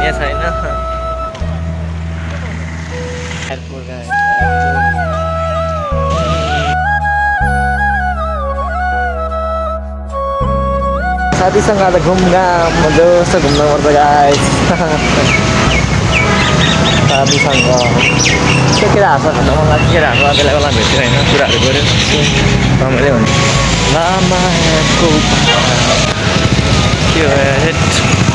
चिने छैन साथीसँग आज घुमघाम मजासे घुम्नु पर्छ गाइस साथीसँग के हाँस्छ भन्दा मलाई के हाँस्छ बेला बेला भेट्यो होइन कुराहरू गऱ्यो रमाइलो हुन्छ लामाको के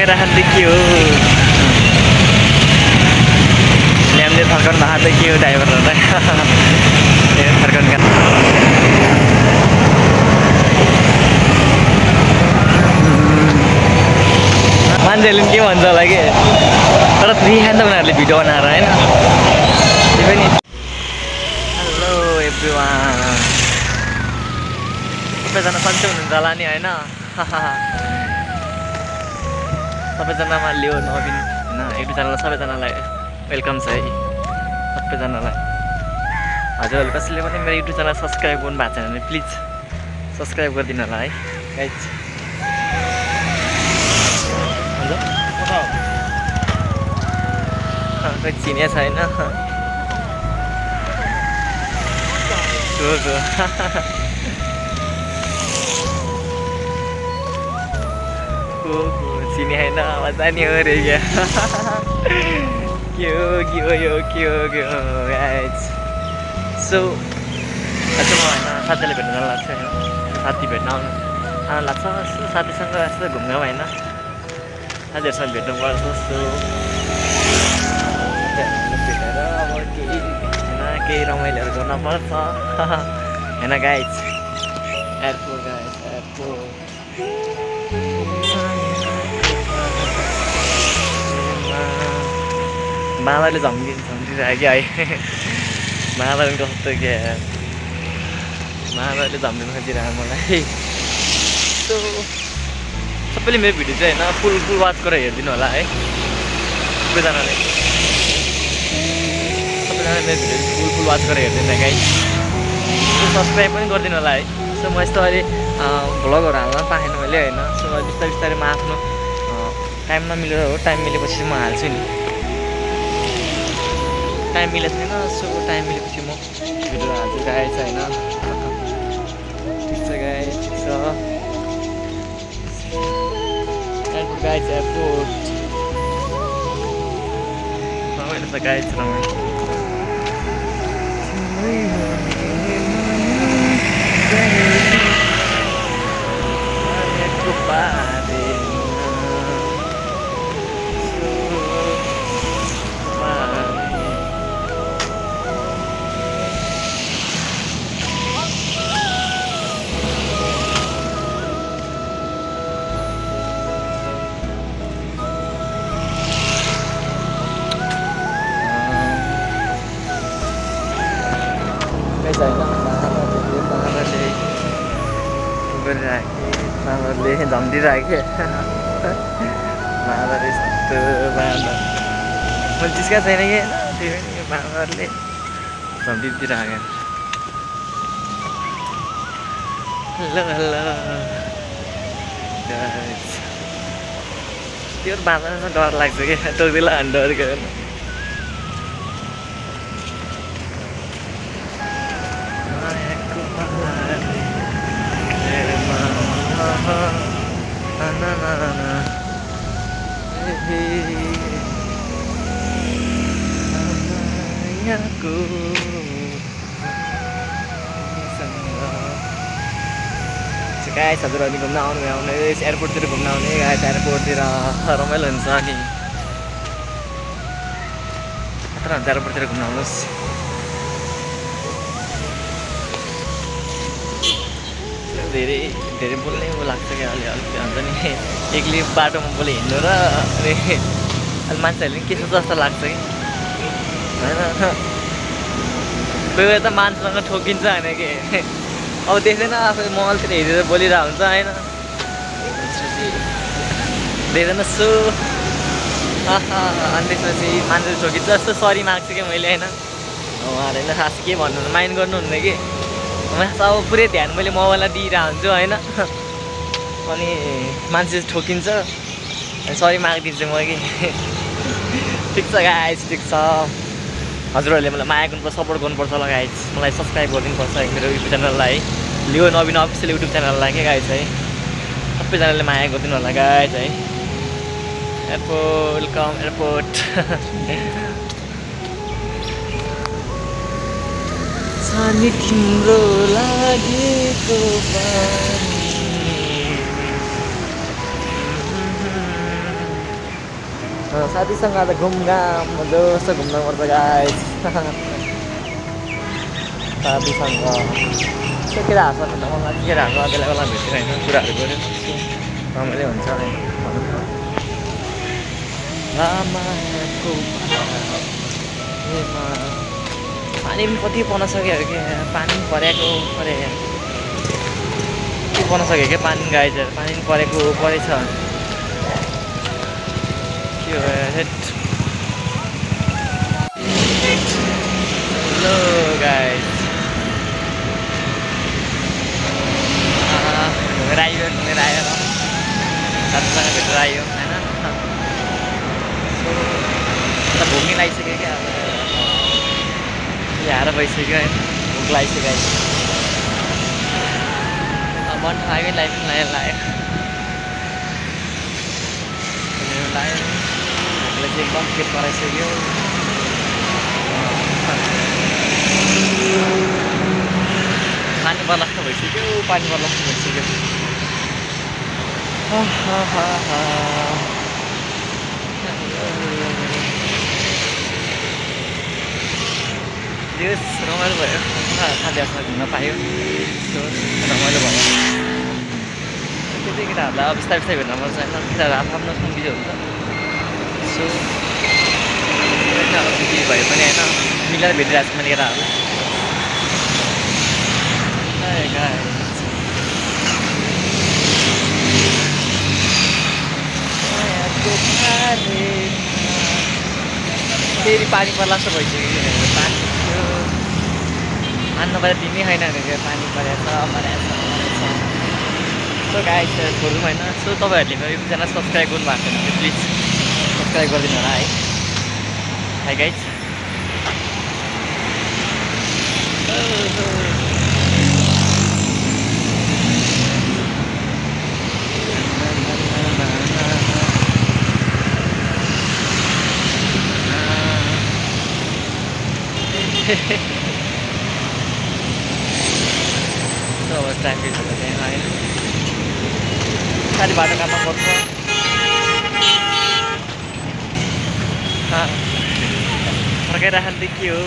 फर्काइराख्नु देखियो ल्याम्ले फर्काउनु भएको देखियो ड्राइभरहरूलाई फर्काउनु मान्छेहरूले के भन्छ होला कि तर देखान्छ उनीहरूले भिडियो बनाएर होइन त्यो पनि हेलो एभ्रिवान सबैजना सन्चै हुनुहुन्छ होला नि होइन सबैजनामा लियो नवीन होइन युट्युब च्यानलमा सबैजनालाई वेलकम छ है सबैजनालाई हजुरहरूले कसैले पनि मेरो युट्युब च्यानल सब्सक्राइब गर्नु भएको छैन भने प्लिज सब्सक्राइब गरिदिनु होला है गाइज खै चिने छैन चिने होइन मजा नि हो रे क्या के हो गाइज सो आज म होइन साथीलाई भेट्न जानु लाग्छ होइन साथी भेट्न आउनु लाग्छ यस्तो साथीसँग यस्तो घुम्न होइन साथीहरूसँग भेट्नुपर्छ सो भेटेर अब केही रमाइलोहरू गर्नुपर्छ होइन गाइज एयरपोर्ट गाइज एयरपोर्ट बाँदरले झम्किरहेको है बाँदरले कस्तो के बाँदरले झम्किनु खोजिरहेको मलाई सो सबैले मेरो भिडियो चाहिँ होइन फुल वाच गरेर हेरिदिनु होला है सबैजनाले मेरो भिडियो फुल वाच गरेर हेरिदिनु गाइस सब्सक्राइब पनि गरिदिनु होला है सो म यस्तो अहिले भ्लगहरू हाल्न पाएन मैले होइन सो बिस्तारै बिस्तारै म आफ्नो टाइम नमिलेर हो टाइम मिलेपछि म हाल्छु नि टाइम मिलेको छैन सो टाइम मिलेपछि म भिडियो हाल्छु गाइस होइन ठिक छ गाइस ठिक छ एयरपोर्ट गाइस एयरपोर्ट रमाइलो छ गाइस रमाइलो बाँदरले झम्टिरहेको बाँदर यस्तो बाँदर मैले जिस्का छैन कि त्यही पनि बाँदरले झम्टिदिइरहेको ल त्यो बाँदरसँग डर लाग्छ कि टोक्दैला अनि डरको गाइस हजुरहरू घुम्न आउने एयरपोर्टतिर घुम्न आउने गाइस एयरपोर्टतिर रमाइलो हुन्छ नि एयरपोर्टतिर घुम्न आउनुहोस् धेरै बोल्ने लाग्छ क्या अलिक हुन्छ नि एक्लै बाटोमा बोले हिँड्नु र अनि मान्छेहरूले के सोच्छ जस्तो लाग्छ कि होइन कोही बेला त मान्छेसँग ठोकिन्छ होइन कि अब देख्दैन आफै मोबाइलतिर हेरेर बोलिरहेको हुन्छ होइन देख्दैन सो अनि त्यसपछि मान्छेले ठोकिन्छ जस्तो सरी माग्छु क्या मैले होइन उहाँहरूले होइन खास के भन्नु माइन्ड गर्नुहुन्न कि अब पुरै ध्यान मैले मोबाइललाई दिइरहेको हुन्छु होइन अनि मान्छे ठोकिन्छ सरी मागिदिन्छु म कि ठिक छ गाइस ठिक छ हजुरहरूले मलाई माया गर्नुपर्छ सपोर्ट गर्नुपर्छ होला गाइस मलाई सब्सक्राइब गरिदिनुपर्छ मेरो युट्युब च्यानललाई लियो नवीन अफिसियल युट्युब च्यानललाई के गाइस है सबैजनाले माया गरिदिनु होला गाइस है एयरपोर्ट वेलकम एयरपोर्ट सानी तिम्रो लागेको साथीसँग त घुमघाम मजासे घुम्न पर्छ गाइस साथीसँग त्यो केटाहरूसँग भन्दा मलाई केटाहरूको बेला बेला भेटेर होइन कुराहरू गऱ्यो रमाइलो हुन्छ पानी पनि कति पर्न सक्यो क्या पानी पनि परेको परे के पर्न सक्यो क्या पानी गाइजहरू पानी पनि परेको परेछ के हो हेलो गाइज घुमेर आयो साथीसँग भेटेर आयो होइन घुम्ने लागिसक्यो क्या अब ल्याएर भइसक्यो होइन भोक लागिसक्यो मन लाग्यो लाइफ पनि लाग्यो भोकले चाहिँ एकदम पेट कराइसक्यो पानी बर्लाख्त भइसक्यो यस रमाइलो भयो साथीहरूसँग घुम्न पायो रमाइलो भयो त्यो चाहिँ केटाहरूलाई अब बिस्तारै बिस्तारै भेट्न पर्छ होइन केटाहरू आफ्नो बिजी हुन्छ सो बिजी भए पनि होइन मिलेर भेटिरहेको छु मैले केटाहरूलाई फेरि पानी पर्ला जस्तो भइसक्यो पानी हान्न पऱ्यो दिनै छैन भनेको पानी परेछ सो गाइस छोडौँ होइन सो तपाईँहरूले मेरो युट्युब च्यानल सब्सक्राइब गर्नुभएको छैन भने प्लिज सब्सक्राइब गरिदिनु होला है हाई गाइस अब ट्राफिक छ त्यहाँ होइन खालि बाटो काट्न पर्छ फर्काइराख्नु त के हो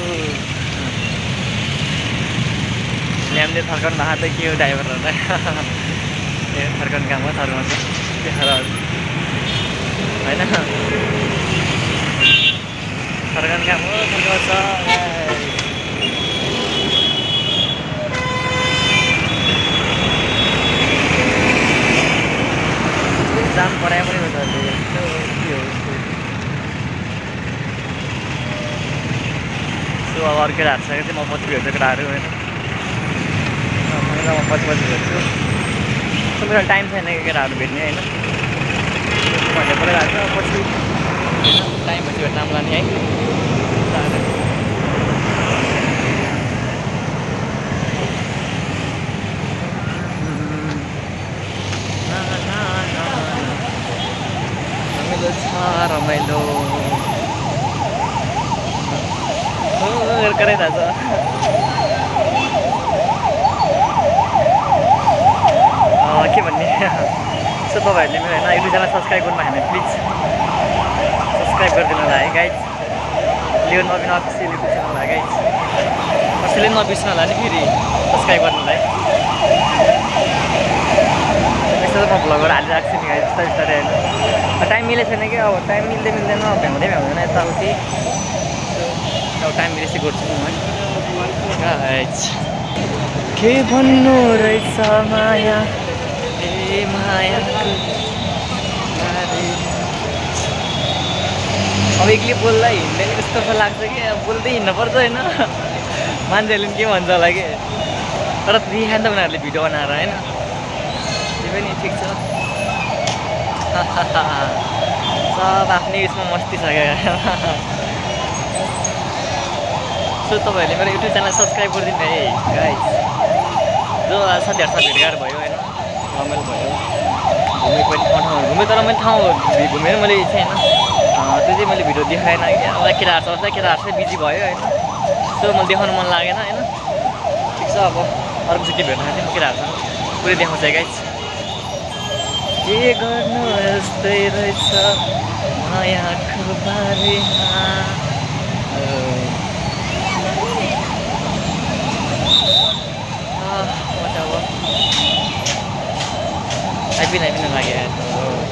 ल्याम्ले फर्काउनु भएको त के हो ड्राइभरहरूलाई ए फर्काउने काम हो फर्काउँछ देखाएर होइन फर्काउने काम हो फर्काउँछ जाम पढायो पनि हुन्छ के हो सो अब अर्को केटाहरूसँग चाहिँ म पछि भेट्छु केटाहरू होइन म पछि भेट्छु सो मेरो टाइम छैन केटाहरू भेट्ने होइन भन्ने परिरहेको छ पछि टाइम पछि भेट्न आउँला नि है रमाइलो कराइरहेछ के भन्ने सो तपाईँहरूले मेरो होइन युट्युब च्यानल सब्सक्राइब गर्नु भएन प्लिज सब्सक्राइब गरिदिनु होला है गाइज लियो नवीन अफिसियल युट्युब च्यानल है गाइज कसैले नबिर्सनु होला नि फेरि सब्सक्राइब गर्नुलाई यसो म भ्लगहरू हालिरहेको छु नि गाइज बिस्तारै बिस्तारै होइन टाइम मिलेको छैन कि अब टाइम मिल्दैन भ्याउँदैन यताउति अब टाइम मिलेपछि गर्छु म गाइज के भन्नु रहेछ माया ए माया अब एक्लै बोल्दा हिँड्दैन कस्तो पो लाग्छ कि अब बोल्दै हिँड्नुपर्छ होइन मान्छेहरूले पनि के भन्छ होला कि तर देखायो नि त उनीहरूले भिडियो बनाएर होइन त्यो पनि ठिक छ सब आफ्नै उयसमा मस्ती छ क्या सो तपाईँहरूले मेरो युट्युब च्यानल सब्सक्राइब गरिदिनु है गाइस जो साथीहरूसँग भेटघाट भयो होइन रमाइलो भयो घुमेको पनि ठाउँहरू घुमेँ तर मैले ठाउँ घुमेर मैले चाहिँ होइन त्यो चाहिँ मैले भिडियो देखाएन कि अब केटाहरू छ केटाहरू चाहिँ बिजी भयो होइन सो मलाई देखाउनु मन लागेन होइन ठिक छ अब अर्कोचोटि भेट्न चाहिँ म केटाहरूसँग पुरै देखाउँछ गाइस के गर्नु यस्तै रहेछ मायाको बारेमा आइपिन लाग्यो